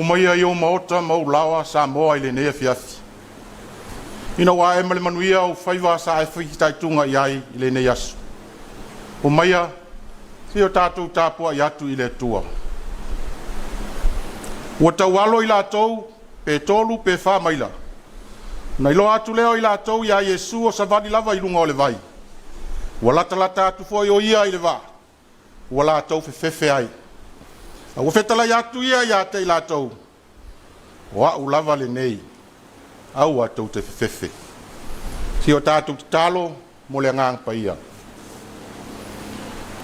Mapu maia i ou maota ma ou laoa Samoa i lenei afiafi, ina ua ae ma le manuia ou faiva sa e fitaituga i ai i lenei aso. Omaia, se i o tatou tapuai atu i le Atua. Ua taualo i latou pe 3 pe 4 maila. Na iloa atu lea o i latou iā Iesu o savali lava i luga o le vai. Ua latalata atu foi o ia i le vaa, ua latou fefefe ai. A ua fetalai atu ia ia te i latou, o au lava lenei, aua tou te fefefe. Si o tatou tatalo mo le agaga paia.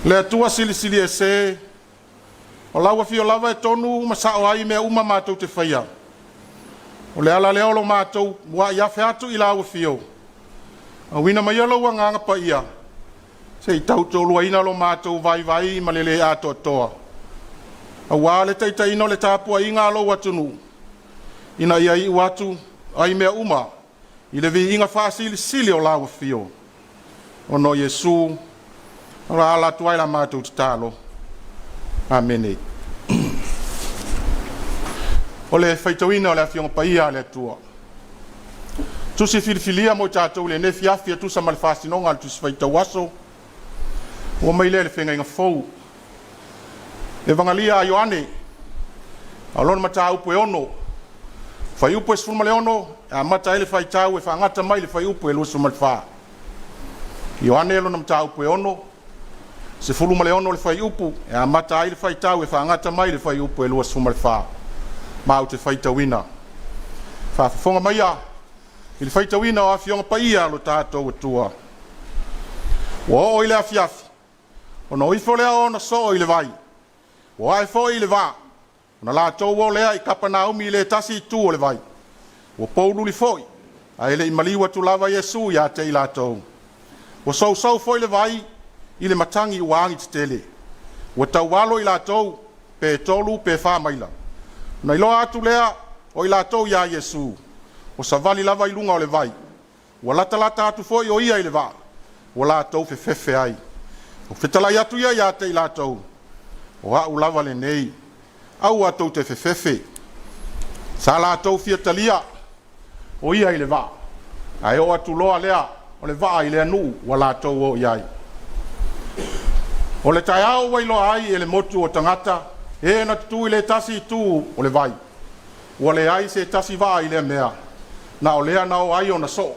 Le Atua silisili ese, o lau afio lava e tonu ma sao ai mea uma matou te faia. O le ala lea o lo matou muai afe atu i lau afio, auina mai lou agaga paia, se i tautoaluaina lo matou vaivai ma le le atoatoa. Aua le taitaiina o le tapuaiga a lou atunuu, ina ia iu atu ai mea uma i le viiga faasilisili o lau afio. Ona o Iesu, o la ala atu ai la matou tatalo. Amene. O le faitauina o le Afioga Paia a le Atua. Tusi filifilia mo i tatou i lenei afiafi e tusa ma le faasinoga a le Tusi Faitau Aso, ua mai lea i le Feagaiga Fou. Evagalia a Ioane, a o lona mataupu e 6, fuaiupu e 16, e amata ai le faitau e faagata mai le fuaiupu e 24. Ioane lona mataupu e 6, 16 le fuaiupu e amata ai le faitau e faagata mai le fuaiupu e 24. Ma ou te faitauina. Faafofoga maia i le faitauina o Afioga Paia a lo tatou Atua. Ua oo i le afiafi, ona o ifo lea o ona soo i le vai, ua ae foi i le vaa, ona latou o lea i Kapanaumi i le tasi itu o le vai. Ua poululi foi, ae le i maliu atu lava Iesu ia te i latou. Ua sousou foi le vai i le matagi ua agi tetele. Ua taualo i latou pe 3 pe 4 maila. Na iloa atu lea o i latou iā Iesu, o savali lava i luga o le vai. Ua latalata atu foi o ia i le vaa, ua latou fefefe ai. Ua fetalai atu ia ia te i latou, o au lava lenei, aua tou te fefefe. Sa latou fia talia o ia i le vaa, ae oo atu loa lea o le vaa i lea nuu ua latou o i ai. O le taeao ua iloa ai e le motu o tagata e na tutu i le tasi itu o le vai. Ua leai se tasi vaa i lea mea, na o lea na o ai ona soo.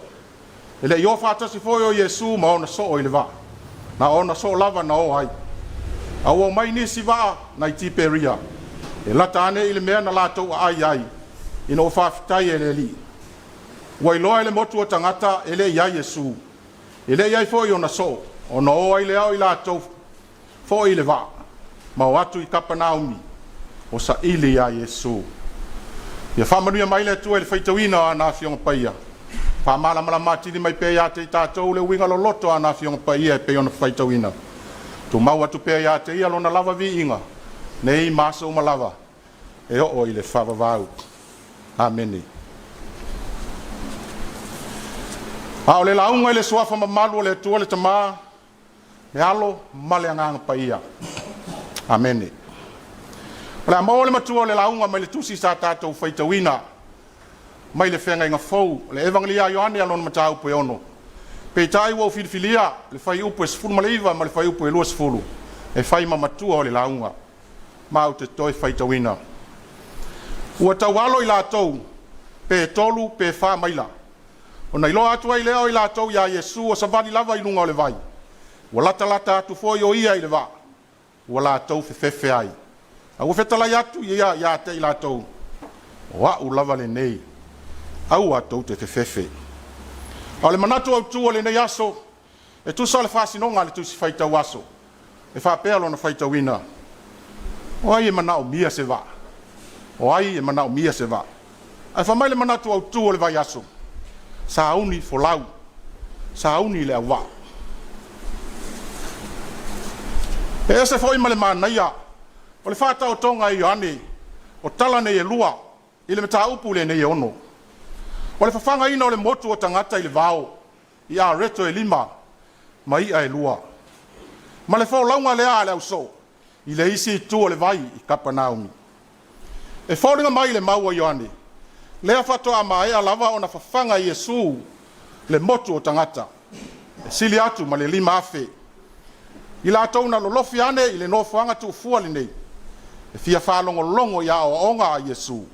E le i o faatasi foi o Iesu ma ona soo i le vaa, na ona soo lava na o ai. A ua omai nisi vaa nai Tiperia, e lata ane i le mea na latou aai ai, ina ua faafetai e le Alii. Ua iloa e le motu o tagata e le i ai Iesu, e le i ai foi ona soo, ona o ai lea o i latou foi i le vaa, ma o atu i Kapanaumi, o saili iā Iesu. Ia faamanuia mai le Atua i le faitauina o ana Afioga Paia. Faamalamalama atili mai pea ia te i tatou le uiga loloto o ana Afioga Paia e pei ona faitauina. Tumau atu pea ia te ia lona lava viiga, nei ma aso uma lava, e oo i le faavavau. Amene. A o le lauga i le suafa mamalu o le Atua le Tama, le Alo ma le Agaga Paia. Amene. O le a maua le matua o le lauga mai le tusi sa tatou faitauina mai le Feagaiga Fou, o le Evagalia a Ioane a lona mataupu e 6. Peitai ua ou filifilia le fuaiupu e 19 ma le fuaiupu e 20 e fai ma matua o le lauga, ma ou te toe faitauina. Ua taualo i latou pe 3 pe 4 maila. Ona iloa atu ai lea o i latou iā Iesu o savali lava i luga o le vai. Ua latalata atu foi o ia i le vaa, ua latou fefefe ai. A ua fetalai atu ia ia te i latou, o au lava lenei, aua tou te fefefe. A o le manatu autu o lenei aso, e tusa o le faasinoga a le Tusi Faitau Aso, e faapea lona faitauina, o ai e manaomia se vaa? O ai e manaomia se vaa? Ae fai mai le manatu autu o le vaiaso, sauni folau, sauni le auvaa. E ese foi ma le manaia o le faataotoga e Ioane o tala nei e lua i le mataupu lenei e 6. O le fafagaina o le motu o tagata i le vao i areto e 5 ma i'a e 2. Ma le folauga lea a le ausoo i le isi itu o le vai i Kapanaumi. E foliga mai le mau a Ioane, lea faatoa maea lava ona fafaga e Iesu le motu o tagata, e sili atu ma le 5,000. I latou na lolofi ane i le nofoaga tuufua lenei, e fia faalogologo i aoaoga a Iesu,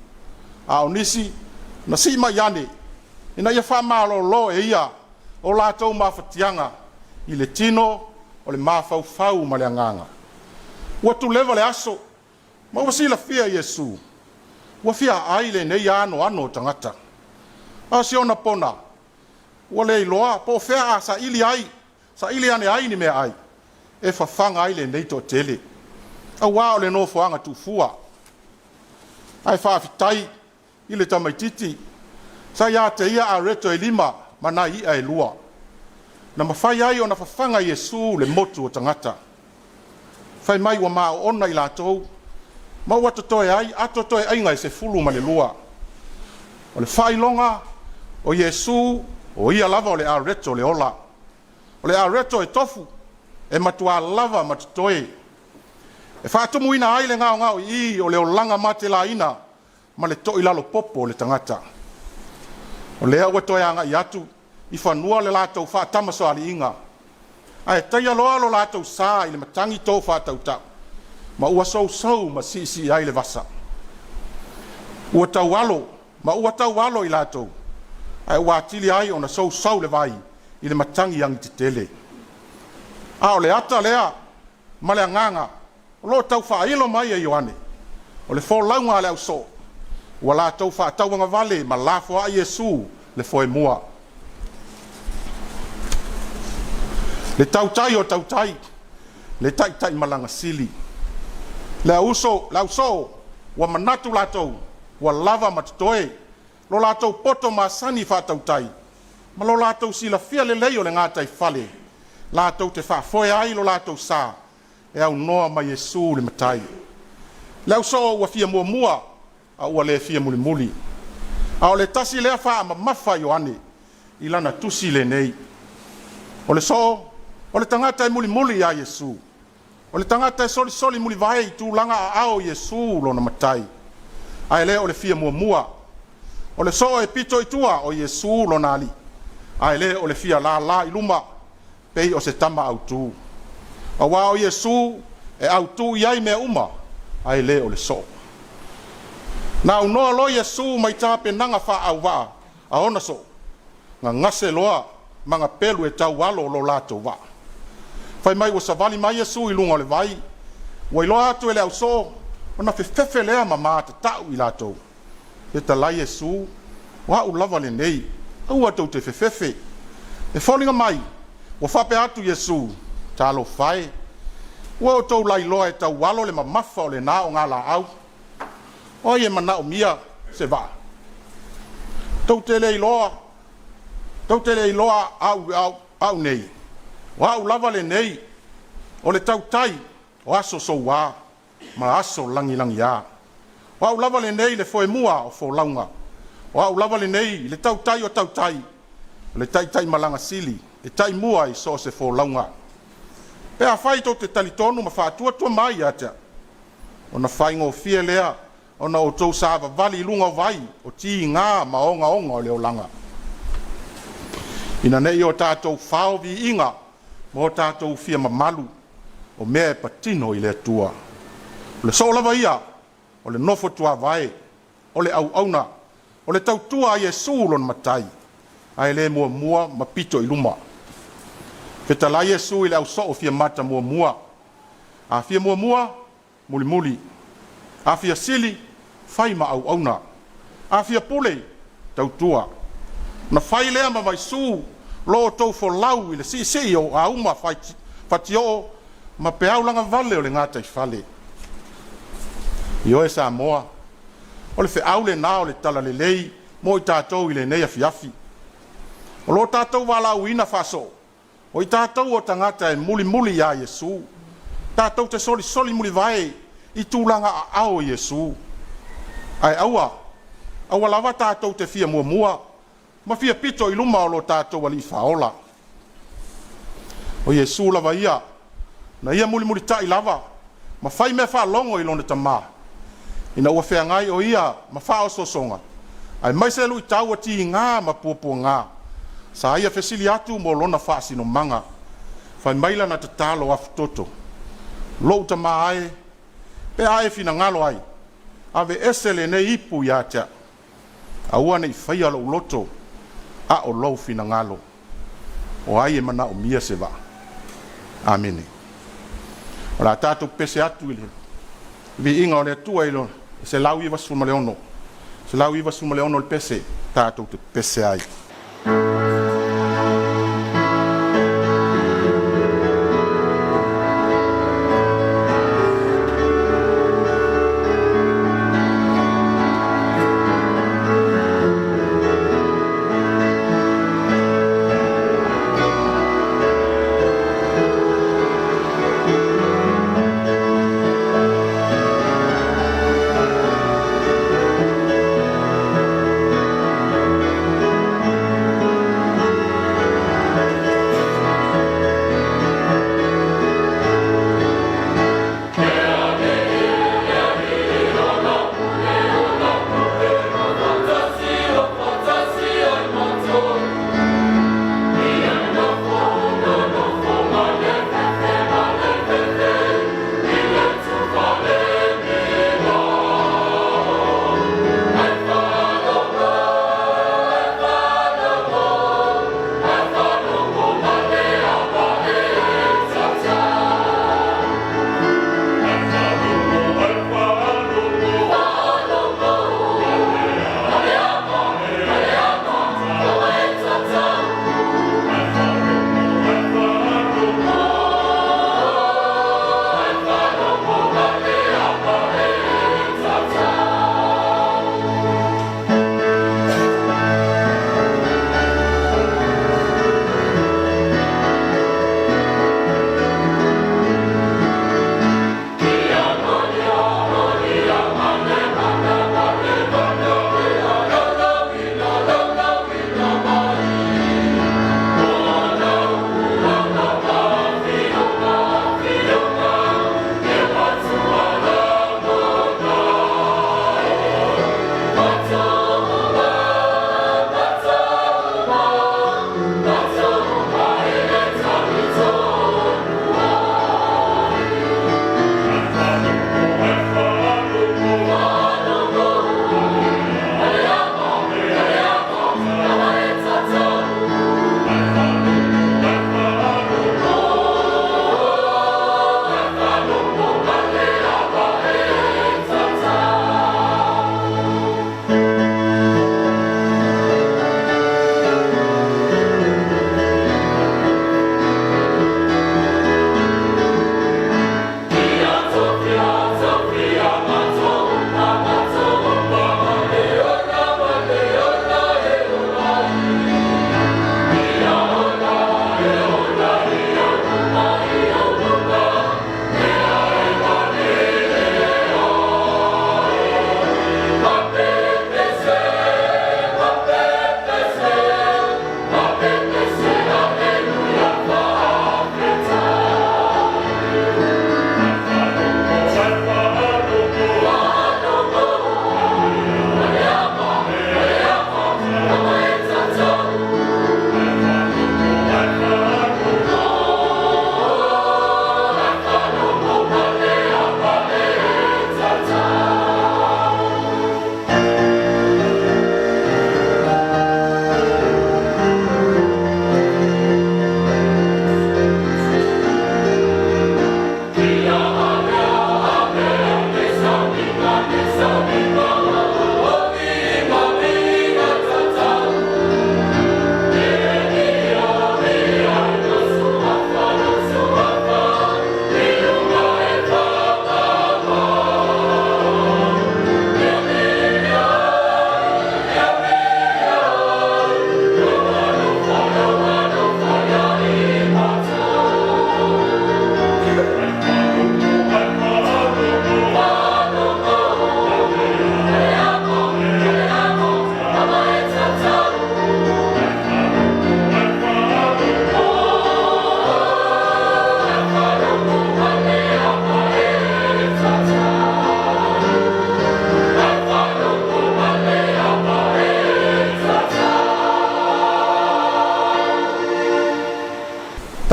a o nisi na sii mai ane, ina ia faamalōlō e ia o latou mafatiaga i le tino o le mafaufau ma le agaga. Ua tuleva le aso, ma ua silafia e Iesu, ua fia ai lenei anoano o tagata. A o si ona pona, ua le iloa po o fea a saili ai, saili ane ai ni meaai e fafaga ai lenei toatele, auā o le nofoaga tuufua. Ae faafetai i le tamaitiiti sa ia te ia areto e 5 ma nai i'a e 2, na mafai ai ona fafaga e Iesu le motu o tagata. Fai mai ua maoona i latou, ma ua totoe ai ato toeaiga e 12. O le faailoga o Iesu, o ia lava o le areto o le ola. O le areto e tofu, e matuā lava ma totoe, e faatumuina ai le gaogaoi'i o le olaga matelaina ma le to'ilalo popo o le tagata. O lea ua toe aga'i atu i fanua le latou faatamasoaliiga, ae taia loa lo latou sā i le matagi to faatauta'u, ma ua sousou ma siisii ai le vasa. Ua taualo ma ua taualo i latou, ae ua atili ai ona sousou le vai i le matagi agitetele. A o le ata lea ma le agaga o lo o tau faailo mai e Ioane, o le folauga a le ausoo, ua latou faatauagavale ma lafoai Iesu le foemua. Le tautai o tautai, le taitai malaga sili. Le auso, le ausoo ua manatu latou ua lava ma totoe lo latou poto masani faatautai ma lo latou silafia lelei o le gataifale, latou te faafoe ai lo latou sa e aunoa ma Iesu le Matai. Le ausoo ua fia muamua a ua le fia mulimuli. A o le tasi lea faamamafa a Ioane i lana tusi lenei. O le soo, o le tagata e mulimuli iā Iesu. O le tagata e solisoli mulivae i tulaga aao o Iesu lona Matai, ae le o le fia muamua. O le soo e pito i tua o Iesu lona Alii, ae le o le fia lālā i luma pei o se tama autū. Auā o Iesu e autū i ai mea uma, ae le o le soo. Na aunoa loa Iesu mai tapenaga faaauvaa a ona soo, gagase loa magapelu e taualo o lo latou vaa. Fai mai ua savali mai Iesu i luga o le vai, ua iloa atu e le ausoo, ona fefefe lea ma matata'u i latou. Fetalai Iesu, o a'u lava lenei, aua tou te fefefe. E foliga mai ua faapea atu Iesu, talofa e, ua outou lailoa e taualo le mamafa o lena ogalaau. O ai e manaomia se vaa? Tou te le iloa, tou te le iloa a'u, a'u nei, o a'u lava lenei, o le tautai o aso souā ma aso lagilagiā. O a'u lava lenei le foemua o folauga. O a'u lava lenei le tautai o tautai, o le taitai malaga sili e taimua i so o se folauga. Pe afai tou te talitonu ma faatuatua mai ia te a'u, ona faigofie lea ona outou savavali i luga o vai o tigā ma ogaoga o le olaga. Ina ne i o tatou fao viiga ma o tatou fia mamalu, o mea e patino i le Atua. O le soo lava ia, o le nofo tuavae, o le auauna, o le tautua a Iesu lona Matai, ae le muamua ma pito i luma. Fetalai Iesu i le ausoo fia mata muamua. A fia muamua, mulimuli. A fia sili, fai ma auauna. A fia pule, tautua. Ona fai lea ma vaisū lo outou folau i le siisii o auma fatioo ma peau lagavale o le gataifale. Ioe Samoa, o le feau lenā o le talalelei mo i tatou i lenei afiafi. O lo tatou valaauina faasoo, o i tatou o tagata e mulimuli iā Iesu, tatou te solisoli mulivae i tulaga aao o Iesu. Ae aua, aua lava tatou te fia muamua ma fia pito i luma o lo tatou Alii Faaola. O Iesu lava ia, na ia mulimulita'i lava ma fai mea faalogo i lona Tamā. Ina ua feagai o ia ma faaosoosoga, aemaise luitau ua tiga ma puapuaga, sa ia fesili atu mo lona faasinomaga. Fai mai lana tatalo afutoto, “Lou Tama e, pe a e finagalo ai, aveese lenei ipu ia te a'u, aua ne i faia lou loto, a o lou finagalo.” O ai e manaomia se vaa? Amene. O le a tatou pese atu i le viiga o le Atua i le 196, 196 le pese tatou te pese ai.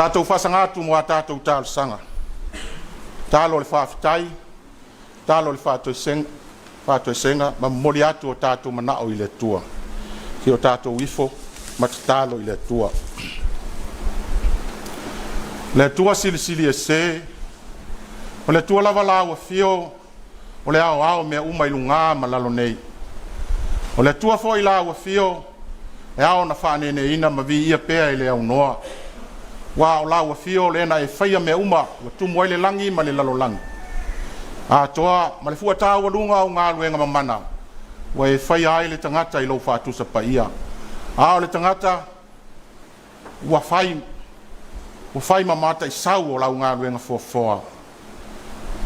Tatou faasaga atu mo a tatou talosaga, talo o le faafetai, talo o le faatoesega, ma momoli atu o tatou manao i le Atua. Se i o tatou ifo ma tatalo i le Atua. Le Atua Silisili Ese, o le Atua lava lau Afio, o le aoao o mea uma i luga ma lalo nei. O le Atua foi lau Afio, e ao ona faaneneina ma viia pea e le aunoa. Ua o lau Afio lea na e faia mea uma, ua tumu ai le lagi ma le lalolagi. Atoa ma le fuataualuga au galuega mamana, ua e faia ai le tagata i lou faatusa paia. A o le tagata ua fai, ua fai ma mataisau o lau galuega foafoa.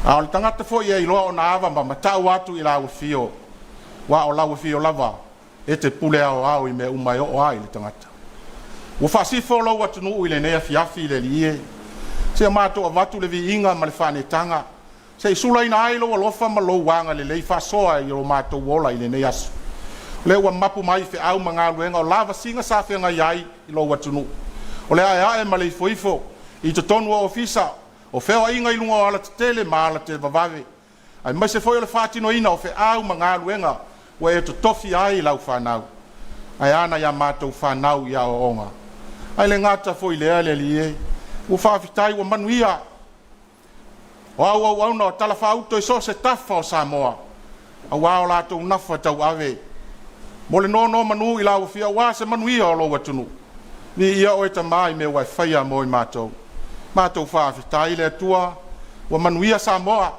A o le tagata foi e iloa ona ava ma matau atu i lau afio, ua o lau afio lava e te pule aoao i mea uma e oo ai le tagata. Ua faasifo lou atunuu i lenei afiafi i le Alii e, seia matou avatu le viiga ma le faanetaga, se i sulaina ai lou alofa ma lou agalelei faasoa i o matou ola i lenei aso. O lea ua mapu mai feau ma galuega o lavasiga sa feagai ai i lou atunuu. O le aeae ma le ifoifo i totonu o ofisa, o feoaiga i luga o alatetele ma alatelevavave, aemaise foi o le faatinoina o feau ma galuega ua e totofi ai lau fanau. Ae a nai a matou fanau i aoaoga. Ae le gata foi i lea le Alii e, ua faafetai ua manuia o au auauna o talafaauto i so o se tafa o Samoa, aua o latou nafa tauave mo le nonomanu i lau Afio aua se manuia o lou atunuu. Viia oe Tama i mea ua e faia mo i matou. Matou faafetai le Atua ua manuia Samoa.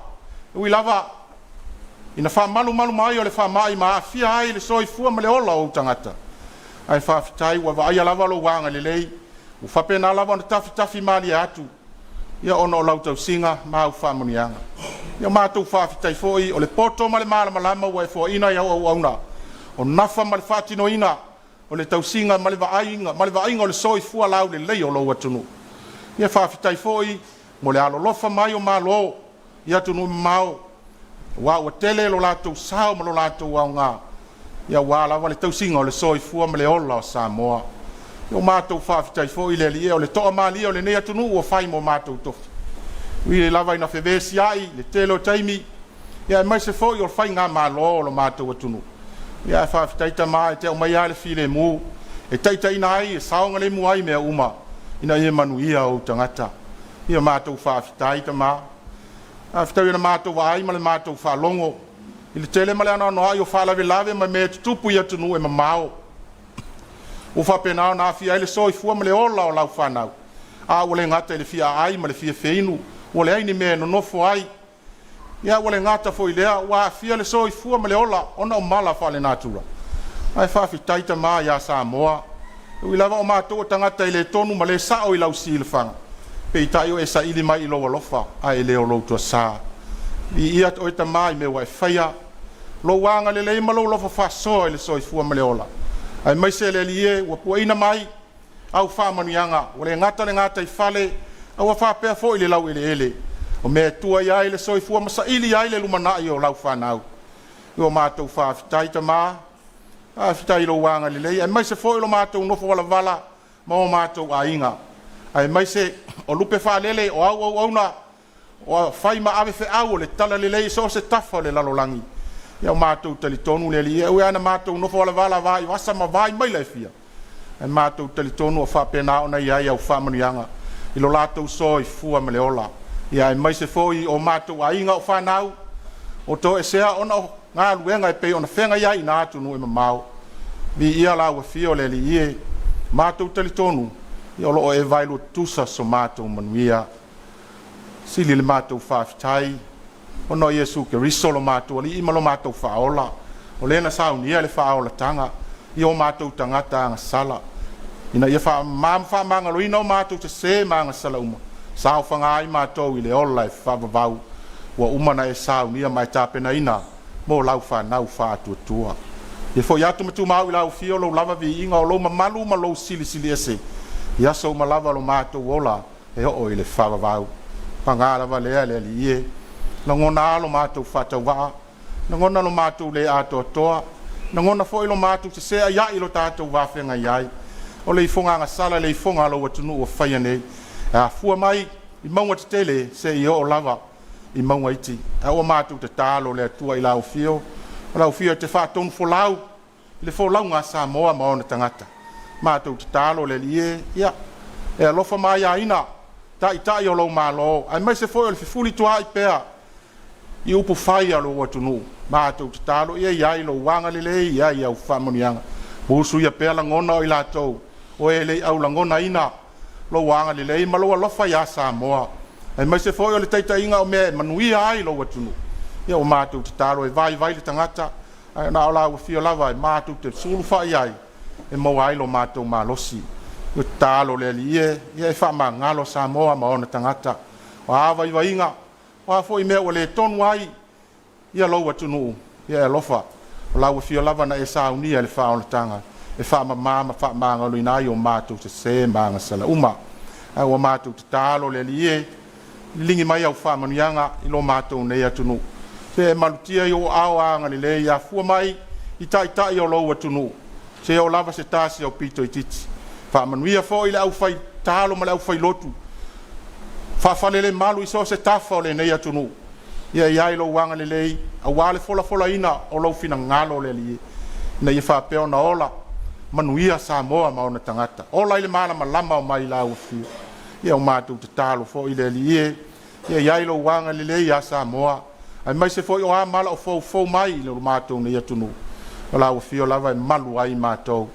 E ui lava ina faamalumalu mai o le faamai ma aafia ai le soifua ma le ola o ou tagata, ae faafetai ua vaaia lava lou agalelei, ua faapena lava ona tafitafi malie atu, ia ona o lau tausiga ma au faamanuiaga. Ia matou faafetai foi o le poto ma le malamalama ua e foaina i au auauna, o nafa ma le faatinoina o le tausiga ma le vaaiga o le soifua laulelei o lou atunuu. Ia faafetai foi mo le alolofa mai o Malo i atunuu mamao, aua ua tele lo latou sao ma lo latou aoga, ia aua lava le tausiga o le soifua ma le ola o Samoa. Ia ua matou faafetai foi le Alii e, o le toamalie o lenei atunuu ua fai mo matou tofi. Ui lava ina fevesiai le tele o taimi, ia aemaise foi o faigamalo o lo matou atunuu. Ia ae faafetai Tama e te aumaia lava le filemu e taitaiina ai, e saogalemu ai mea uma ina ia manuia ou tagata. Ia matou faafetai Tama. Faafetai i le matou vaai ma le matou faalogo i le tele ma le anoanoai o faalavelave ma mea e tutupu i atunuu e mamao, ua faapena ona aafia ai le soifua ma le ola o lau fanau, a ua le gata i le fia aai ma le fia feinu, ua leai ni mea e nonofo ai. Ia ua le gata foi i lea, ua aafia le soifua ma le ola ona o mala faalenatura. Ae faafetai Tama ia Samoa, e ui lava o matou o tagata e le tonu ma le sao i lau silafaga, peitai o e saili mai i lou alofa ae le o lou tuasa. Viia oe Tama i mea ua e faia, lou agalelei ma lou alofa faasoa i le soifua ma le ola, aemaise le Alii e ua puaina mai au faamanuiaga, ua le gata le gataifale, a ua faapea foi le laueleele, o mea e tua i ai le soifua ma saili ai le lumanai o lau fanau. Ua matou faafetai Tama, faafetai i lou agalelei, aemaise foi o lo matou nofo valavala ma o matou aiga, aemaise o lupe faalele o au auauna o fai ma ave feau o le talalelei i so o se tafa o le lalolagi. Ia matou talitonu le Alii e, ue ana matou nofo valavala vai vasa ma vai maila e fia, ae matou talitonu o faapena ona i ai au faamanuiaga i lo latou soifua ma le ola. Ia aemaise foi o matou aiga o fanau o toesea ona o galuega e pei ona feagai ai i na atunuu e mamao. Viia lau Afio le Alii e, matou talitonu ia o lo o e vaelua tutusa so matou manuia. Sili le matou faafetai ona o Iesu Keriso lo matou Alii ma lo matou Faaola, o lea na saunia le faaolataga i o matou tagata agasala, ina ia faamama ma faamagaloina o matou sesē ma agasala uma, saofaga ai matou i le ola e faavavau, ua uma ona e saunia ma e tapenaina mo lau fanau faatuatua. Ia foi atu ma tumau i lau Afio lou lava viiga o lou mamalu ma lou silisili ese i aso uma lava o lo matou ola e oo i le faavavau. Paga lava lea le Alii e, lagona lava lo matou faatauvaa, lagona lo matou le atoatoa, lagona foi lo matou seseaiai i lo tatou vafeagai ai. O le ifoga agasala le ifoga a lou atunuu ua faia nei. E afua mai i mauga tetele seia oo lava i mauga iti. Ae ua matou tatalo le Atua i lau afio, o lau afio e te faatonufolau i le folauga a Samoa ma ona tagata. Matou tatalo le Alii e, ia e alofa ma aiaina taitai o lou Malo, aemaise foi o le fefulituaai pea i upufai a lou atunuu. Matou tatalo ia i ai lou agalelei, ia i ai au faamanuiaga, musuia pea lagona o i latou o e le i aulagonaina lou agalelei ma lou alofa ia Samoa, aemaise foi o le taitaiga o mea e manuia ai lou atunuu. Ia ua matou tatalo e vaivai le tagata, ae na o lau afio lava e matou te sulufai i ai e maua ai lo matou malosi. O le tatalo le Alii e, ia e faamagalo Samoa ma ona tagata. O a vaivaiga, o a foi mea ua le tonu ai ia lou atunuu, ia e alofa, o lau afio lava na e saunia i le faaolataga e faamama ma faamagaloina ai o matou sese ma agasala uma. Ae ua matou tatalo le Alii e, liligi mai au faamanuiaga i lo matou nei atunuu, se e malutia i ou aao agalelei, afua mai i taitai o lou atunuu seia oo lava se tasi aupito itiiti. Faamanuia foi i le aufaitalo ma le aufailotu faafalelemalu i so o se tafa o lenei atunuu. Ia i ai lou agalelei aua le folafolaina o lou finagalo le Alii, ina ia faapea ona ola manuia Samoa ma ona tagata, ola i le malamalama mai lau afio. Ia ua matou tatalo foi le Alii e, ia i ai lou agalelei ia Samoa, aemaise foi o a mala o foufou mai i lo matou nei atunuu, o lau afio lava e malu ai matou.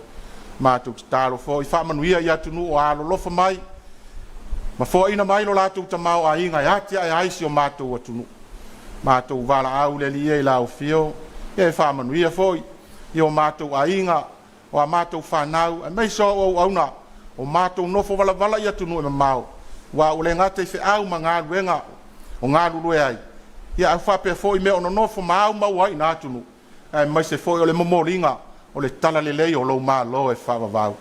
Matou tatalo foi faamanuia i atunuu o alolofa mai ma foaina mai lo latou tamaoaiga e atiae ai si o matou atunuu. Matou valaau le Alii e i lau afio, ia e faamanuia foi i o matou aiga, o a matou fanau, aemaise o au auauna o matou nofo valavala i atunuu e mamao, aua ua le gata i feau ma galuega o galulue ai, ia ae faapea foi mea o nonofo ma aumau ai i na atunuu, aemaise foi o le momoliga o le talalelei o lou Malo e faavavau.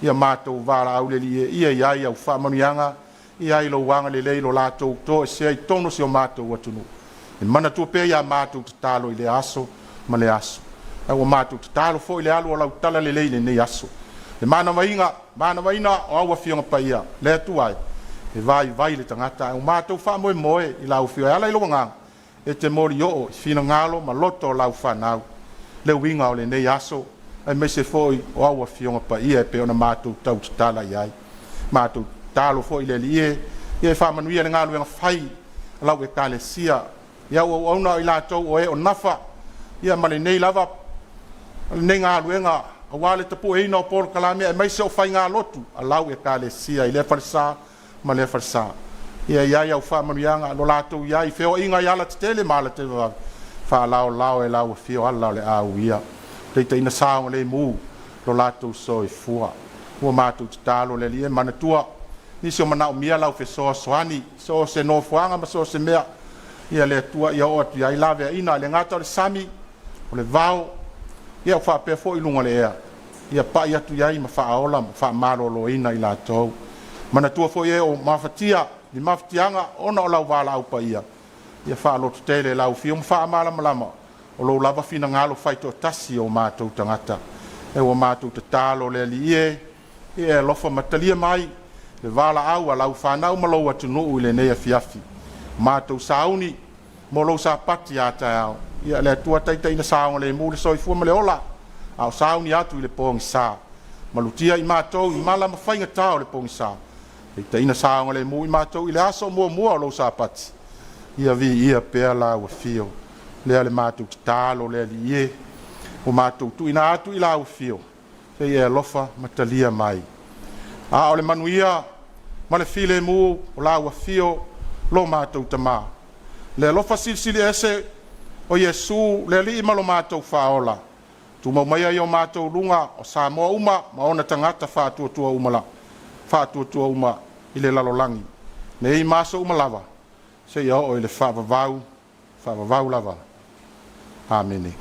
Ia matou valaau le Alii e, ia i ai au faamanuiaga, ia i ai lou agalelei i lo latou toesea i totonu o si o matou atunuu, e manatua pea ia matou tatalo i lea aso ma lea aso. Ae ua matou tatalo foi le alu o lau talalelei i lenei aso, le manavaina o au afioga paia, le Atua e, e vaivai le tagata, ae ua matou faamoemoe i lau afio e ala i lou agaga e te molioo i finagalo ma loto o lau fanau le uiga o lenei aso, aemaise foi o au afioga paia e pei ona matou tautatala i ai. Matou tatalo foi le Alii e, ia e faamanuia le galuega fai a lau Ekalesia i au auauna o i latou o e o nafa ia ma lenei lava lenei galuega aua le tapueina o polokalame aemaise o faigalotu a lau Ekalesia i lea falesa ma lea falesa. Ia i ai au faamanuiaga lo latou i ai feoaiga i alatetele ma alatelevave, faalaolao e lau afio ala o le auia, taitaiina saogalemu lo latou soifua. Ua matou tatalo le Alii e, manatua nisi o manaomia lau fesoasoani, so o se nofoaga ma so o se mea, ia le Atua ia oo atu i ai laveaiina, le gata o le sami, o le vao, ia faapea foi luga o le ea, ia pai atu i ai ma faaola ma faamaloloina i latou. Manatua foi e o mafatia ni mafatiaga ona o lau valaau paia, ia faalototele lau afio ma faamalamalama o lou lava finagalo faitoatasi o matou tagata. E ua matou tatalo le Alii e, ia e alofa ma talia mai le valaau a lau fanau ma lou atunuu i lenei afiafi. Matou sauni mo lou sapati a taeao, ia le Atua taitaiina saogalemu le soifua ma le ola, a o sauni atu i le pogisa. Malutia i matou i mala ma faigata o le pogisa, taitaiina saogalemu i matou i le aso muamua o lou sapati, ia viia pea lau afio. Lea le matou tatalo le Alii e, ua matou tuuina atu i lau afio, seia e alofa ma talia mai. A o le manuia ma le filemu o lau afio lo matou Tamā, le alofa silisili ese o Iesu le Alii ma lo matou Faaola, tumau maia i o matou luga o Samoa uma ma ona tagata faatuatua uma la, faatuatua uma i le lalolagi, nei ma aso uma lava, seia oo i le faavavau, faavavau lava. Amene.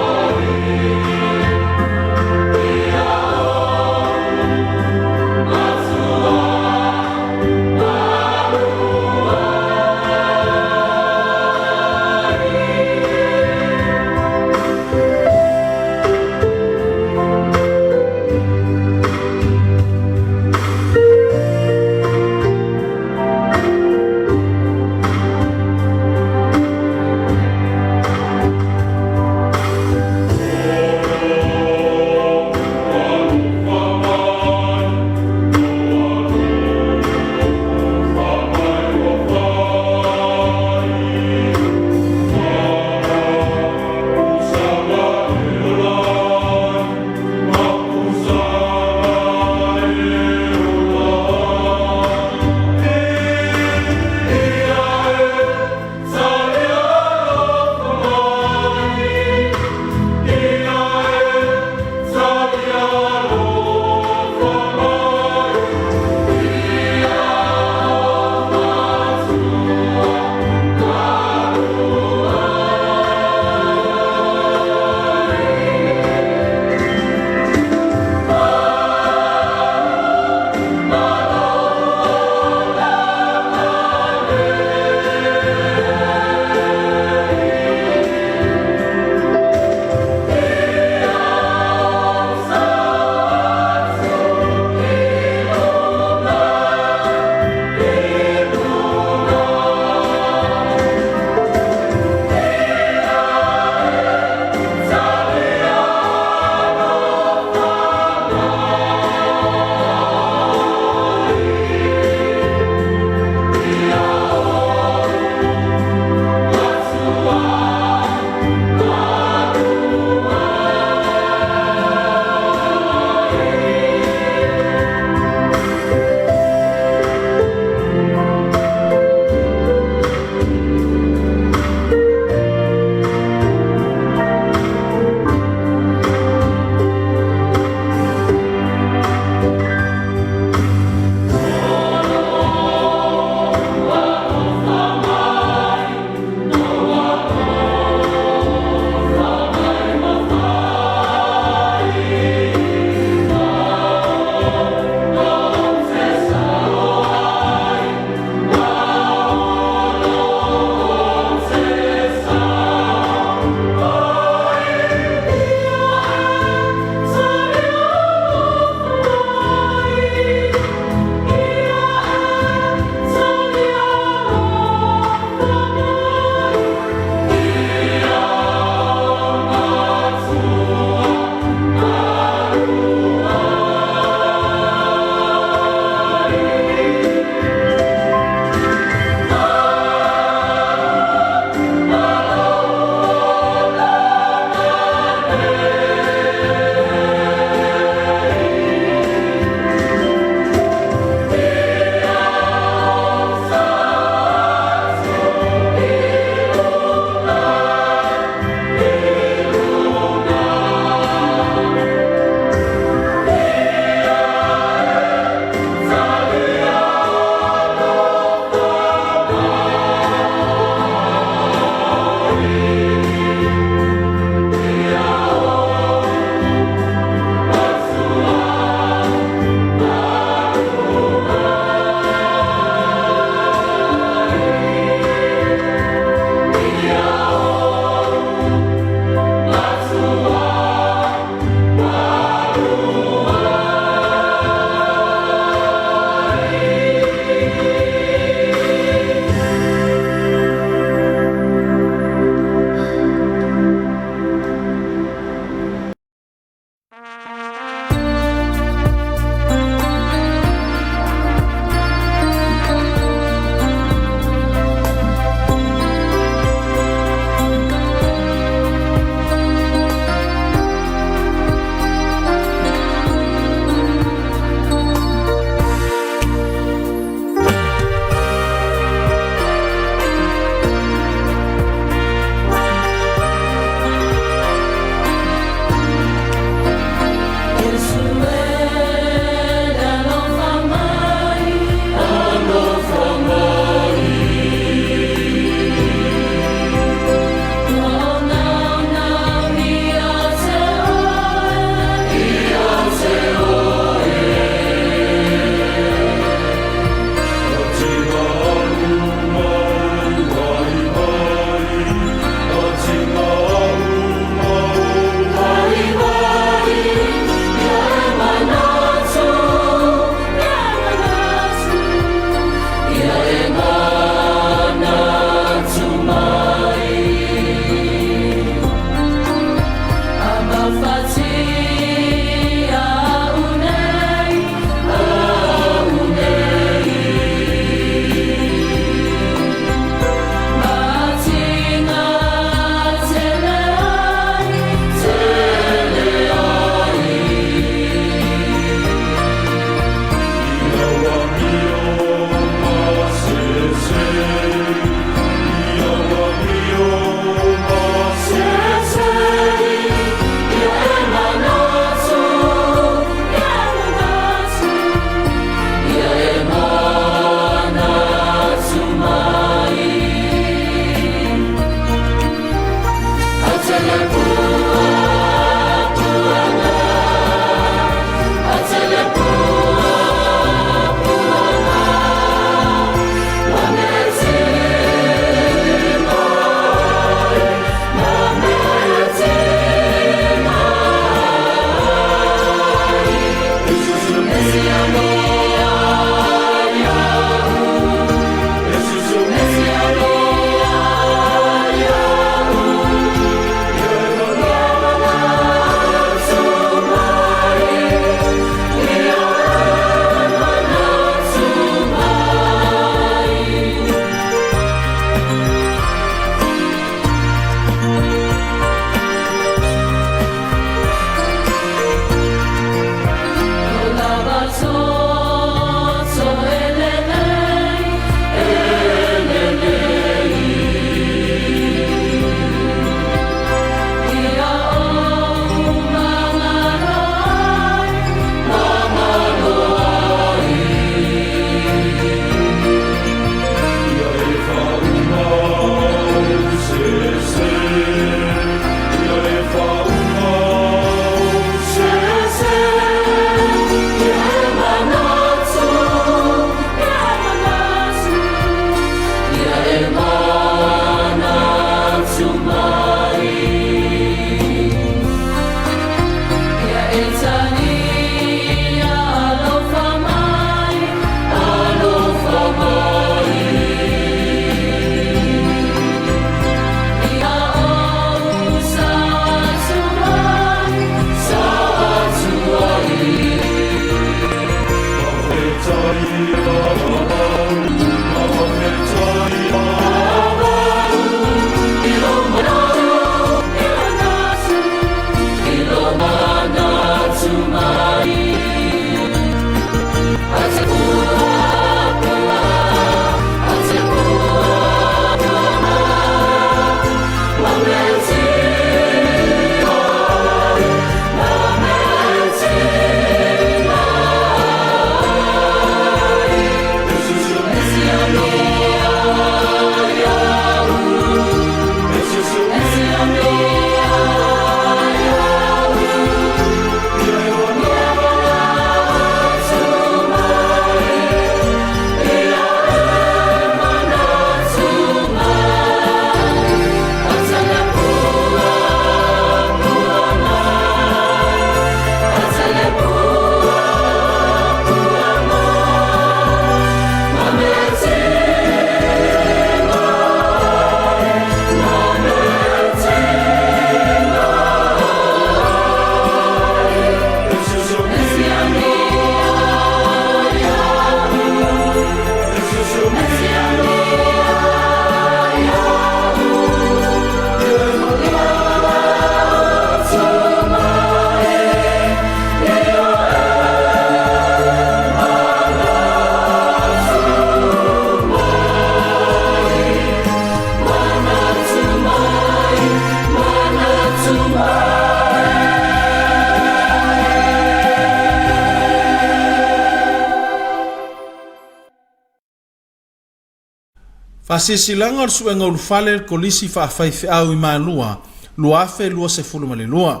Faasilasilaga o le Suega Ulufale le Kolisi Faafaifeau i Malua 2022.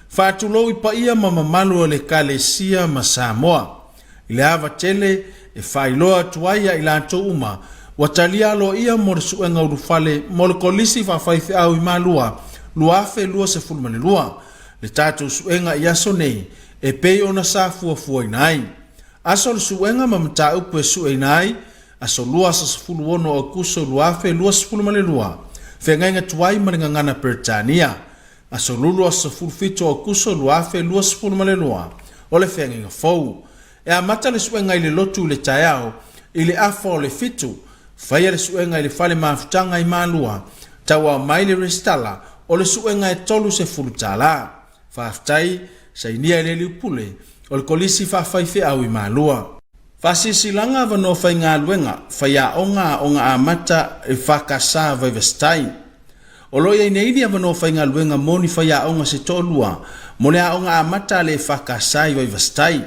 Faatulou i paia ma mamalu o le Ekalesia ma Samoa. I le ava tele e faailoa atu ai ia i latou uma ua talia aloaia mo le Suega Ulufale mo le Kolisi Faafaifeau i Malua 2022, le tatou suega i aso nei e pei ona sa fuafuaina ai. Aso o le suega ma mataupu e sueina ai, Aso Lua aso 16 Aokuso 2022, Feagaiga Tuai ma le Gagana Peretania. Aso Lulu aso 17 Aokuso 2022, o le Feagaiga Fou. E amata le suega i le lotu i le taeao i le afa o le fitu, faia le suega i le fale mafutaga i Malua, tauao mai le resitala o le suega e $30. Faafetai, sainia e le Liupule o le Kolisi Faafaifeau i Malua. Faasilasilaga Avanoa Faigaluega, Faiaoga Aoga Amata i FKS Vaivasitai. O lo o i ai nei ni avanoa faigaluega mo ni faiaoga se toalua mo le aoga amata a le EFKS i Vaivasitai.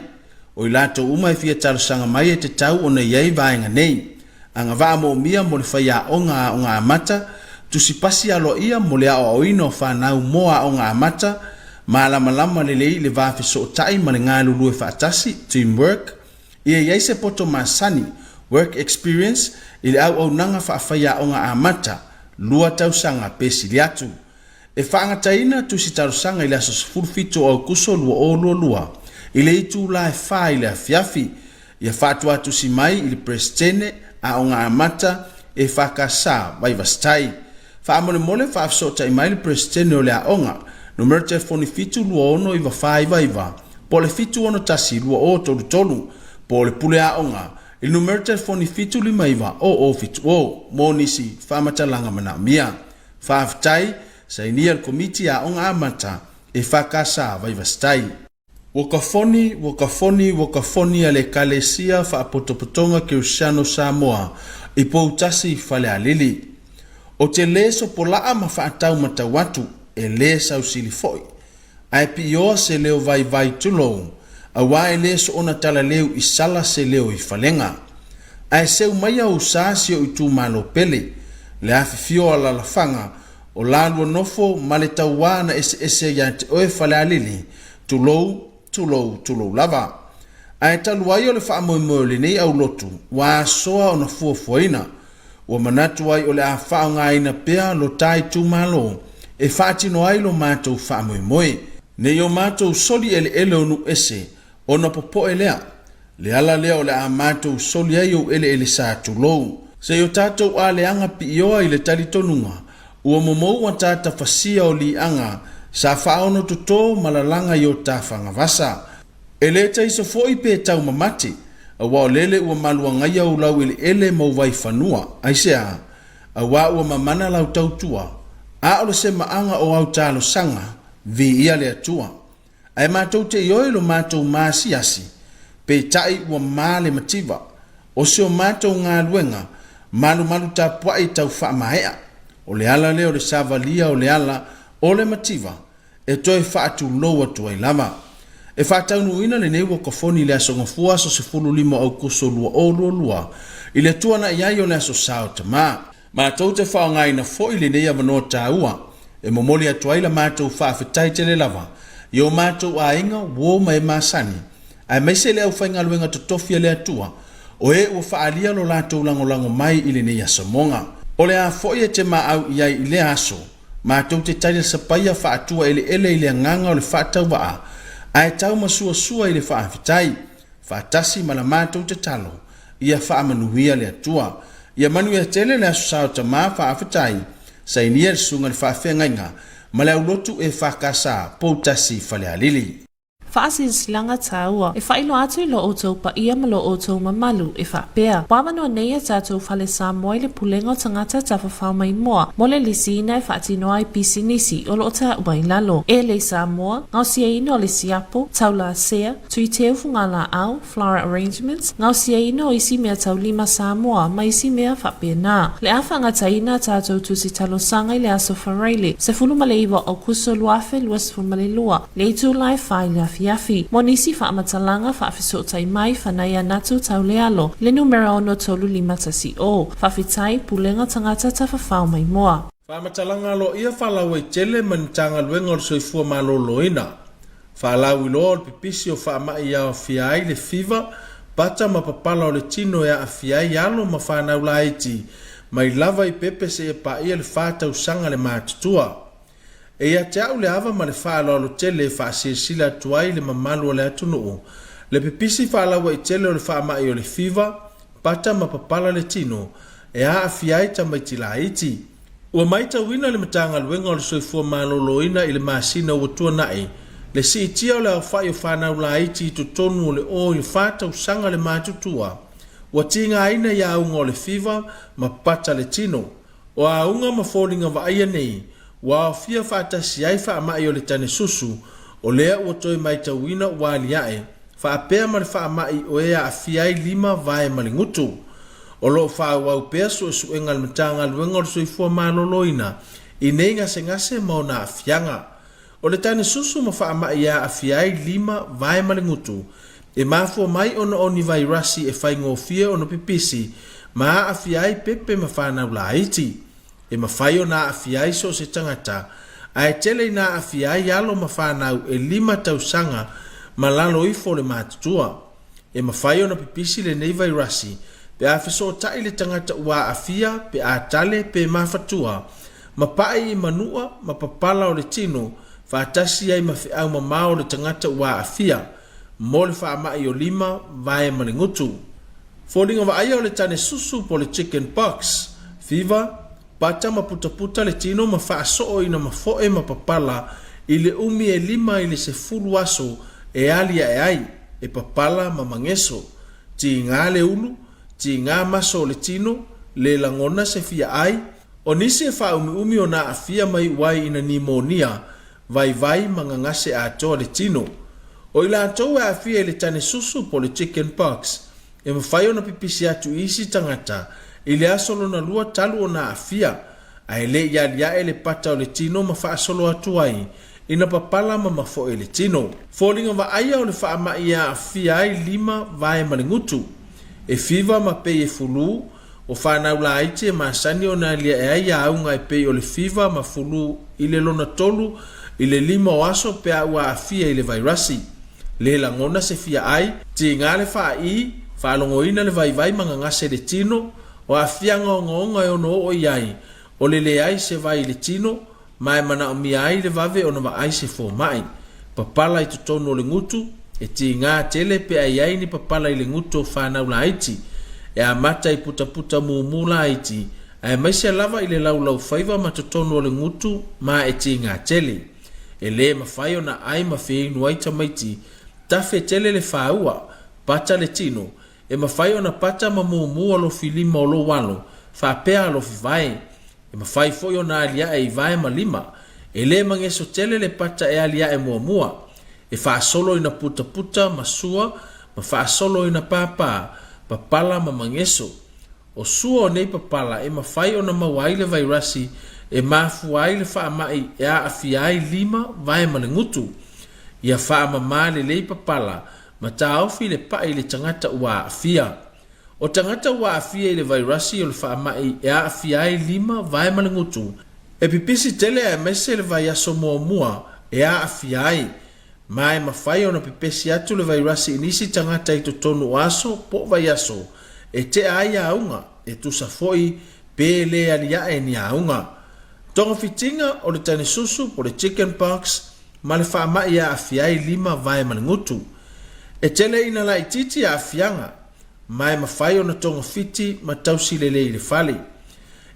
O i latou uma e fia talosaga mai e tatau ona i ai vaega nei, agavaa moomia mo le faiaoga aoga amata, tusi pasi aloaia mo le aoaoina o fanau mo aoga amata, malamalama lelei i le va fesootai ma le galulue faatasi, team work, Ia i ai se poto masani, work experience, i le auaunaga faafaiaoga amata, lua tausaga pe sili atu. E faagataina tusi talosaga i le aso 17 o Aokuso 2022 i le itula e fa i le afiafi. Ia faatuatusi mai i le Peresetene, Aoga Amata, EFKS, Vaivasitai. Faamolemole faafesootai mai le Peresetene o le aoga, numera telefoni 7269499 po o le 7612033, po o le Pule Aoga i le numera telefoni 7590070 mo nisi faamatalaga manaomia. Faafetai, sainia le Komiti Aoga Amata, EFKS Vaivasitai. Ua kafoni, ua kafoni, ua kafoni a le Ekalesia Faapotopotoga Kerisiano Samoa i Poutasi i Falealili. O te lē sopola'a ma faataumatau atu, e lē sausili fo'i. Ae piioa se leo vaivai tulou, auā e lē soona talaleu i sala se leo i falega. Ae seu maia ou sa si o'u itumalo pele, le afifio o alalafaga, O lalua nofo ma le tauā na eseese ia te oe Falealili, tulou, tulou, tulou lava. Ae talu ai o le faamoemoe o lenei aulotu ua asoa ona fuafuaina, ua manatu ai o le a faaaogaina pea lo ta itumalo e faatino ai lo matou faamoemoe. Ne i o matou soli eleele o nuu ese Ona popoe lea, le ala lea o le a matou soli ai ou eleele sa tulou. Se i o tatou aleaga piioa i le talitonuga, ua momou a tata fasia o liaga sa faaono toto ma lalaga i o ta fagavasa. E le taiso foi pe tau mamate, aua o lele ua maluagaia ou laueleele ma ou vaifanua. Aisea? Aua ua mamana lau tautua, a o le semaaga o au talosaga, viia le Atua. Ae matou te ioe lo matou maasiasi, peitai ua ma le mativa. O si o matou galuega, malumalu tapuai tau faamaea. O le ala lea o le savalia o le ala o le mativa e toe faatulou atu ai lava. E faataunuuina lenei uakafoni i le Aso Gafua aso 15 o Aukuso 2022 i le tuanai ai o le Aso Sa o Tama. Matou te faaaogaina foi lenei avanoa taua e momoli atu ai la matou faafetai tele lava i o matou aiga, uo ma e masani, aemaise le aufaigaluega totofi a le Atua, o e ua faaalia lo latou lagolago mai i lenei asomoga. O le a foi e te maau i ai i lea aso, matou te taliasapaia faatua eleele i le agaga o le faatauvaa, ae tau masuasua i le faafetai. Faatasi ma la matou tatalo, ia faamanuia le Atua. Ia manuia tele le Aso Sa o Tama Faafetai, sainia le Susuga i le Faafeagaiga ma le Aulotu EFKS, Poutasi Falealili. Faasilasilaga taua e faailoa atu i lo outou paia ma lo outou mamalu, e faapea, Ua avanoa nei a tatou fale Samoa i le Pulega o Tagata Tafafao Maimoa mo le lisiina e faatino ai pisinisi o lo o taua i lalo, Airlay Samoa, gaosiaina o le siapo, taulasea, Tui teu fugalaau, floral arrangements, gaosiaina o isi mea taulima Samoa ma isi mea faapena. Le a faagataina a tatou tusi talosaga i le aso Faraile, 19 o Aokuso 2022, le itula e fa i le afiafi. afiafi. Mo nisi faamatalaga, faafesootai mai, Fanaia Natu Taulealo, i le numera 63510. Faafetai, Pulega Tagata Tafafao Maimoa. Faamatalaga aloaia faalauaitele ma le Matagaluega o le Soifua Maloloina. Faalauiloa o le pipisi o faamai e aofia ai le fiva, pata ma papala o le tino e aafia ai alo ma fanau laiti mai lava i pepe seia paia le fa tausaga le matutua. E ia te au le ava ma le faaaloalo tele e faasilasila atu ai i le mamalu o le atunuu le pipisi faalauaitele o le faamai o le fiva, pata ma papala le tino e aafia ai tamaiti laiti. Ua maitauina le Matagaluega o le Soifua Maloloina i le masina ua tuanai le siitia o le aofai o fanau laiti i totonu o le o i le fa tausaga le matutua ua tigaina i auga o le fiva ma pata le tino. O auga ma foliga vaaia nei ua aofia faatasi ai faamai o le tane susu o lea ua toe maitauina ua aliae faapea ma le faamai o e aafia ai lima vae ma le gutu. O lo o faaauau pea suesuega a le Matagaluega o le Soifua Maloloina i nei gasegase ma ona aafiaga. O le tane susu ma faamai e aafia ai lima vae ma le gutu, e mafua mai ona o ni vairasi e faigofie ona pipisi ma aafia ai pepe ma fanau laiti. E mafai ona aafia ai so o se tagata, ae tele ina aafia ai alo ma fanau e lima tausaga ma lalo ifo o le matutua. E mafai ona pipisi lenei vairasi pe a fesootai le tagata ua aafia pe a tale pe mafatua ma pa'i i manua ma papala o le tino faatasi ai ma feau mamao o le tagata ua aafia mo le faama'i o lima, vae ma le gutu. Foliga vaaia o le tane susu po o le chicken pox, fever, pata ma putaputa le tino ma faasoo ina mafoe ma papala i le umi e lima i le sefulu aso e aliae ai, e papala ma mageso. Tiga le ulu, tiga maso o le tino, le lagona se fia ai, o nisi e faaumiumi ona aafia mai uai ina nimonia, vaivai ma gagase atoa le tino. O i latou e aafia i le tane susu po o le chicken pox, e mafai ona pipisi atu i isi tagata i le aso lona lua talu ona aafia, ae le i aliae le pata o le tino ma faasolo atu ai ina papala ma mafoe le tino. Foliga vaaia o le faamai e aafia ai lima, vae ma le gutu. E fiva ma pei e fulu, O fanau laiti e masani ona aliae ai auga e pei o le fiva ma fulu i le lona tolu i le lima o aso pe a ua aafia i le vairasi. Le lagona se fia ai, tiga le faaii, faalogoina le vaivai ma gagase le tino, o aafiaga ogaoga e ono oo i ai, o le leai se vai i le tino, ma e manaomia ai le vave ona vaai se fomai. Papala i totonu o le gutu, e tiga tele pe a i ai ni papala i le gutu o fanau laiti. E amata i putaputa mumu laiti, aemaise lava i le laulau faiva ma totonu o le gutu ma e tiga tele. E le mafai ona ai ma feinu ai tamaiti, tafe tele le faua, pata le tino, e mafai ona pata ma mumu alofi lima o lou alo, faapea alofi vae. E mafai foi ona aliae i vae ma lima. E le mageso tele le pata e aliae muamua. E faasolo ina putaputa ma sua ma faasolo ina pāpā, papala ma mageso. O sua o nei papala e mafai ona maua ai le vairasi e mafua ai le faamai e aafia ai lima, vae ma le gutu. Ia faamamā lelei papala ma taofi le pa'i i le tagata ua aafia. O tagata ua aafia i le vairasi o le faamai e aafia ai lima, vae ma le gutu, e pipisi tele aemaise le vaiaso muamua e aafia ai, ma e mafai ona pepesi atu le vairasi i nisi tagata i totonu o aso po o vaiaso e tea ai auga, e tusa foi pe le aliae ni auga. Togafitiga o le tane susu po o le chicken pox ma le faamai e aafia ai lima, vae ma le gutu. E tele ina laitiiti aafiaga, ma e mafai ona togafiti ma tausi lelei i le fale.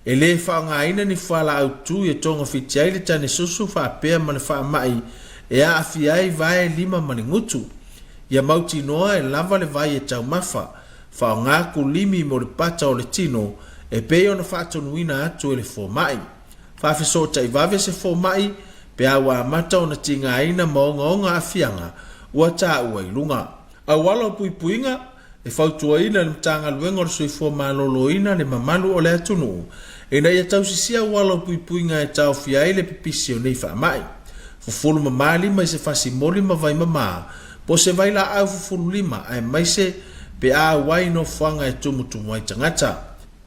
E le faaaogaina ni fualaau tui e togafiti ai le tane susu faapea ma le faamai e aafia ai vae lima ma le gutu. Ia mautinoa e lava le vai e taumafa, faaaoga kulimi mo le pata o le tino e pei ona faatonuina atu e le fomai. Faafesootai vave se fomai pe a ua amata ona tigaina ma ogaoga aafiaga ua taua i luga. Auala o puipuiga, E fautuaina e le Matagaluega o le Soifua Maloloina le mamalu o le atunuu ina ia tausisia auala o puipuiga e taofia ai le pipisi o nei faamai. Fufulu mamā lima i se fasimoli ma vai mamā, po o se vailaau fufulu lima aemaise pe a auai i nofoaga e tumutumu ai tagata.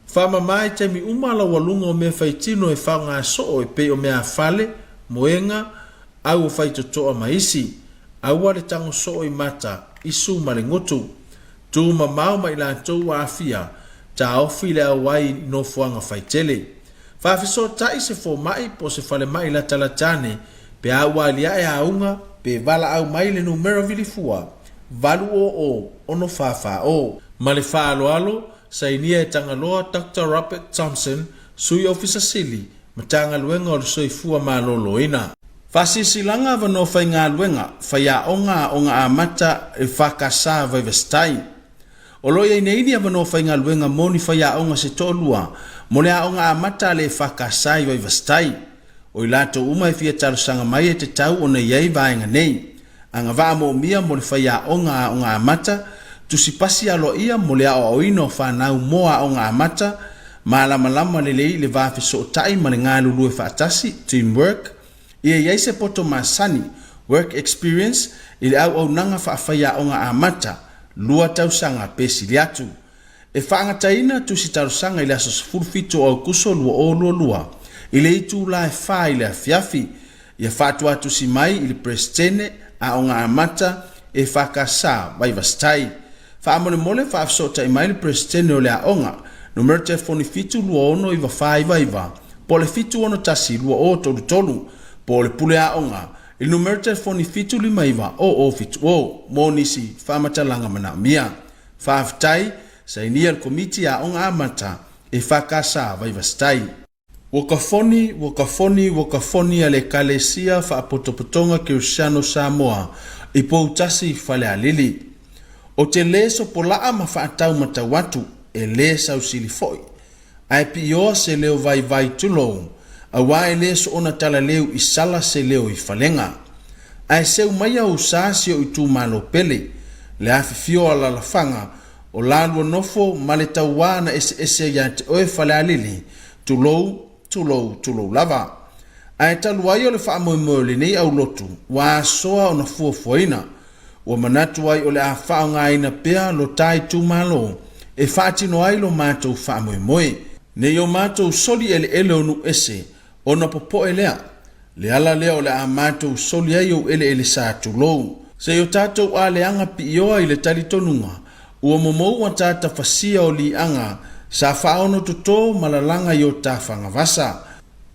Faamama i taimi uma laualuga o mea faitino e faoga soo e pei o meafale, moega, au o faitotoa ma isi. Aua le tago soo i mata, isu ma le gutu. Tu mamao ma i latou ua aafia, taofi le auai i nofoaga faitele. Faafesootai se fomai po o se falemai latalata ane pe a ua aliae auga pe valaau mai le numera vilifua 800 644 0. Ma le faaaloalo, sainia e Tagaloa Doctor Robert Thompson, Sui Ofisa Sili, Matagaluega o le Soifua Maloloina. Faasilasilaga Avanoa Faigaluega, Faiaoga Aoga Amata i FKS Vaivasitai. O lo o i ai nei ni avanoa faigaluega mo ni faiaoga se toalua mo le aoga amata a le EFKS i Vaivasitai. O i latou uma e fia talosaga mai e tatau ona i ai vaega nei, agavaa moomia mo le faiaoga aoga amata, tusi pasi aloaia mo le aoaoina o fanau mo aoga amata, malamalama lelei i le va fesootai ma le galulue faatasi, team work, Ia i ai se poto masani, work experience, i le auaunaga faafaiaoga amata, lua tausaga pe sili atu. E faagataina tusi talosaga i le aso 17 o Aokuso 2022 i le itula e fa i le afiafi. Ia faatuatusi mai i le Peresetene, Aoga Amata, EFKS, Vaivasitai. Faamolemole faafesootai mai le Peresetene o le aoga, numera telefoni 7269499 po o le 7612033, po o le Pule Aoga i le numera telefoni 7590070 mo nisi faamatalaga manaomia. Faafetai, sainia le Komiti Aoga Amata, EFKS Vaivasitai. Ua kafoni, ua kafoni, ua kafoni a le Ekalesia Faapotopotoga Kerisiano Samoa i Poutasi Falealili. O te lē sopola'a ma faataumatau atu, e lē sausili fo'i. Ae piioa se leo vaivai tulou, auā e lē soona talaleu i sala se leo i falega. Ae seu maia ou sa si o'u itumalo pele, le afifio o alalafaga, O lalua nofo ma le tauā na eseese ia te oe Falealili, tulou, tulou, tulou lava. Ae talu ai o le faamoemoe o lenei aulotu ua asoa ona fuafuaina, ua manatu ai o le a faaaogaina pea lo ta itumalo e faatino ai lo matou faamoemoe. Ne i o matou soli eleele o nuu ese Ona popoe lea, le ala lea o le a matou soli ai ou eleele sa tulou. Se i o tatou aleaga piioa i le talitonuga, ua momou ataata fasia o liaga sa faaono toto ma lalaga i o ta fagavasa.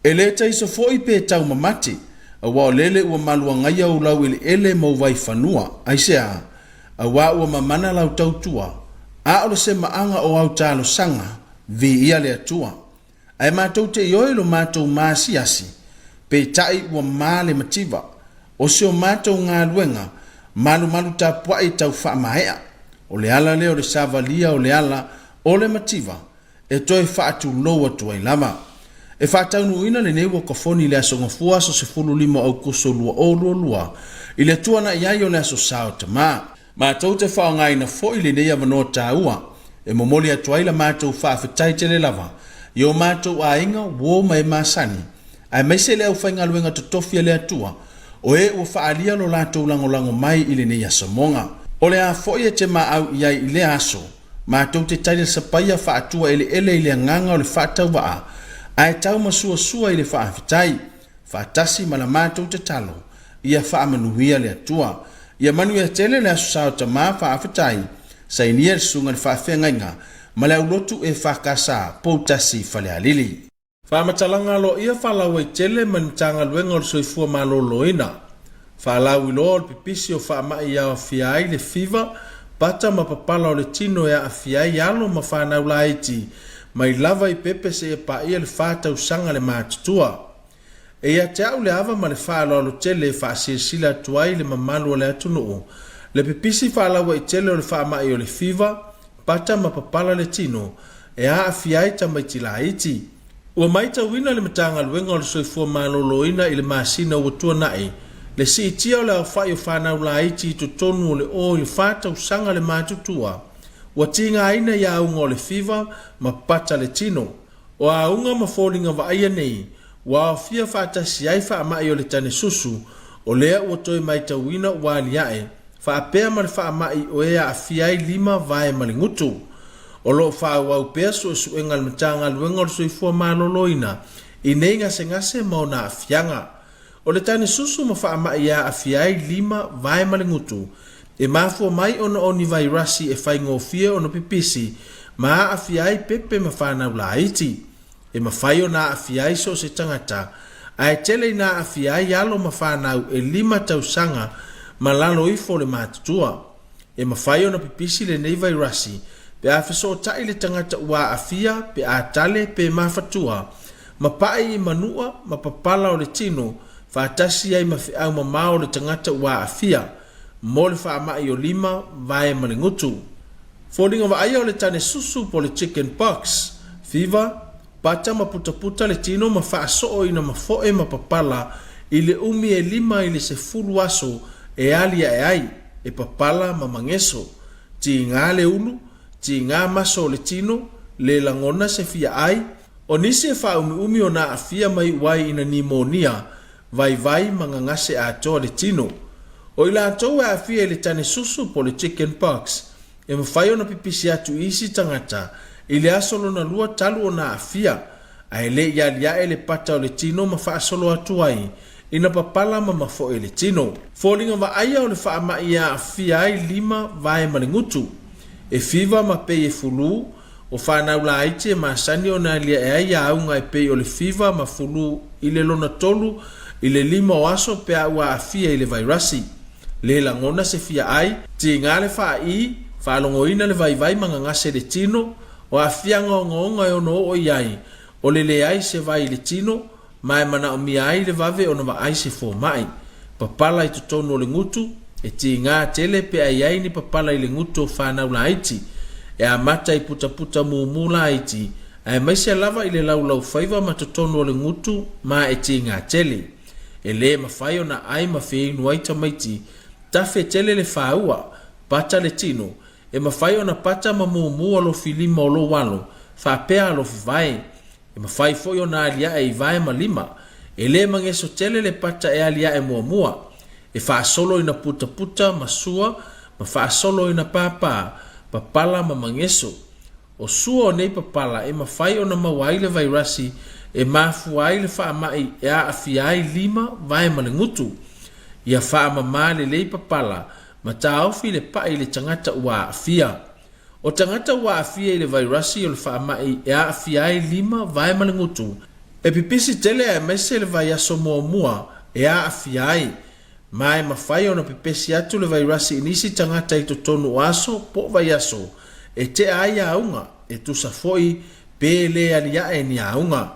E le taiso foi pe taumamate, aua o lele ua maluagaia ou laueleele ma ou vaifanua. Aisea? Aua ua mamana lau tautua, a o le semaaga o au talosaga, viia le Atua. Ae matou te ioe lo matou maasiasi, peitai ua ma le mativa. O si o matou galuega, malumalu tapuai tau faamaea. O le ala lea o le savalia o le ala o le mativa e toe faatulou atu ai lava. E faataunuuina lenei uakafoni i le Aso Gafua aso 15 o Aukuso 2022 i le tuanai ai o le Aso Sa o Tama. Matou te faaaogaina foi lenei avanoa taua e momoli atu ai la matou faafetai tele lava i o matou aiga, uo ma e masani, aemaise le aufaigaluega totofi a le Atua, o e ua faaalia lo latou lagolago mai i lenei asomoga. O le a foi e te maau i ai i lea aso, matou te tailasapaia faatua eleele i le agaga o le faatauvaa, ae taumasuasua i le faafetai. faatasi ma la matou tatalo, ia faamanuia le Atua. Ia manuia tele le Aso Sa o Tama Faafetai, sainia le Susuga i le Faafeagaiga ma le Aulotu EFKS, Poutasi Falealili. Faamatalaga aloaia faalauaitele mai le Matagaluega o le Soifua Maloloina. Faalauiloa o le pipisi o faamai i aofia ai le fiva, pata ma papala o le tino e aafia ai alo ma fanau laiti mai lava i pepe seia paia le fa tausaga le matutua. E ia te au le ava ma le faaaloalo tele e faasilasila atu ai i le mamalu o le atunuu le pipisi faalauaitele o le faamai o le fiva, pata ma papala le tino e aafia ai tamaiti laiti. Ua maitauina le Matagaluega o le Soifua Maloloina i le masina ua tuanai le siitia o le aofai o fanau laiti i totonu o le o i le fa tausaga le matutua ua tigaina i auga o le fiva ma pata le tino. O auga ma foliga vaaia nei ua aofia faatasi ai faamai o le tane susu, O lea ua toe matauina ua aliae faapea ma le faamai o e aafia ai lima, vae ma le gutu. O lo o faaauau pea suesuega a le Matagaluega o le Soifua Maloloina i nei gasegase ma ona aafiaga. O le tane susu ma faamai e aafia ai lima, vae ma le gutu, e mafua mai ona o ni vairasi e faigofie ona pipisi ma aafia ai pepe ma fanau laiti. E mafai ona aafia ai so o se tagata, ae tele ina aafia ai alo ma fanau e lima tausaga ma lalo ifo o le matutua. E mafai ona pipisi lenei vairasi pe a fesootai le tagata ua aafia pe a tale pe mafatua ma pai i manua ma papala o le tino faatasi ai ma feau mamao o le tagata ua aafia mo le faamai o lima, vae ma le gutu. Foliga vaaia o le tane susu po o le chicken pox, fever, pata ma putaputa le tino ma faasoo ina mafoe ma papala i le umi e lima i le sefulu aso e aliae ai, e papala ma mageso. Tiga le ulu, tiga maso o le tino, le lagona se fia ai, O nisi e faaumiumi ona aafia mai uai ina nimonia, vaivai ma gagase atoa le tino. O i latou e aafia i le tane susu po o le chicken pox, e mafai ona pipisi atu i isi tagata i le aso lona lua talu ona aafia, ae le i aliae le pata o le tino ma faasolo atu ai ina papala ma mafoe le tino. Foliga vaaia o le faamai e aafia ai lima, vae ma le gutu. E fiva ma pei e fulu, O fanau laiti e masani ona aliae ai auga e pei o le fiva ma fulu i le lona tolu i le lima o aso pe a ua aafia i le vairasi. Le lagona se fia ai, tiga le faaii, faalogoina le vaivai ma gagase le tino, o aafiaga ogaoga e ono oo i ai, o le leai se vai i le tino, ma e manaomia ai le vave ona vaai se fomai. Papala i totonu o le gutu, e tigā tele pe a i ai ni papala i le gutu o fanau laiti. E amata i putaputa mumu laiti, aemaise lava i le laulau faiva ma totonu o le gutu ma e tigā tele. E lē mafai ona ai ma feinu ai tamaiti, tafe tele le fāua, pata le tino, e mafai ona pata ma mumu alofi lima o lou alo, faapea alofi vae. E mafai foi ona aliae i vae ma lima. E le mageso tele le pata e aliae muamua. E faasolo ina putaputa ma sua ma faasolo ina pāpā, papala ma mageso. O sua o nei papala e mafai ona maua ai le vairasi e mafua ai le faamai e aafia ai lima, vae ma le gutu. Ia faamamā lelei papala ma taofi le pai i le tagata ua aafia. O tagata ua aafia i le vairasi o le faamai e aafia ai lima, vae ma le gutu, e pipisi tele aemaise le vaiaso muamua e aafia ai, ma e mafai ona pepesi atu le vairasi i nisi tagata i totonu o aso po o vaiaso e tea ai auga, e tusa foi pe le aliae ni auga.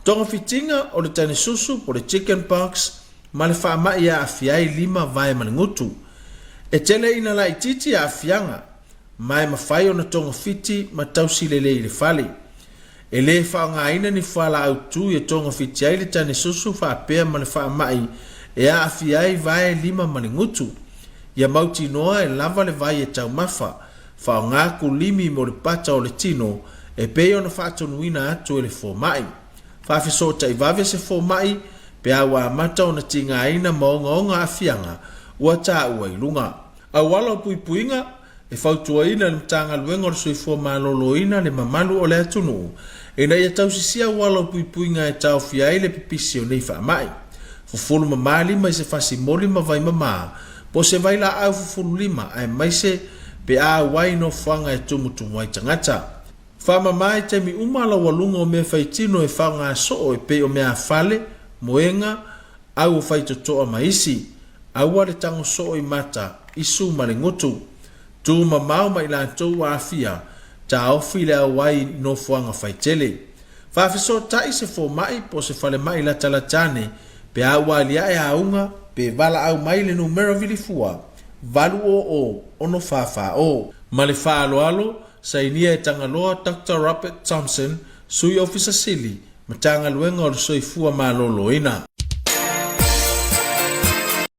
Togafitiga o le tane susu po o le chicken pox ma le faamai e aafia ai lima, vae ma le gutu. E tele ina laitiiti aafiaga, ma e mafai ona togafiti ma tausi lelei i le fale. E lē faaaogaina ni fualaau tui e togafiti ai le tane susu faapea ma le faamai e aafia ai vae lima ma le gutu. Ia mautinoa e lava le vai e taumafa, faaaoga kulimi mo le pata o le tino e pei ona faatonuina atu e le fomai. Faafesootai vave se fomai pe a ua amata ona tigaina ma ogaoga aafiaga ua taua i luga. Auala o puipuiga, E fautuaina e le Matagaluega o le Soifua Maloloina le mamalu o le atunuu ina ia tausisia auala o puipuiga e taofia ai le pipisi o nei faamai. Fufulu mamā lima i se fasi moli ma vai mamā po o se vailaau fufulu lima aemaise pe a auai i nofoaga e tumutumu ai tagata. Faamamā i taimi uma laualuga o mea faitino e faoga soo e pei o meafale, moega, au o faitotoa ma isi. Aua le tago soo i mata, isu ma le gutu. Tu mamao ma i latou ua aafia, taofi le auai i nofoaga faitele. Faafesootai se fomai po o se falemai latalata ane pe a ua aliae auga pe valaau mai le numera vilifua 800 644 0. Ma le faaaloalo, sainia e Tagaloa Doctor Robert Thompson, Sui Ofisa Sili, Matagaluega o le Soifua Maloloina.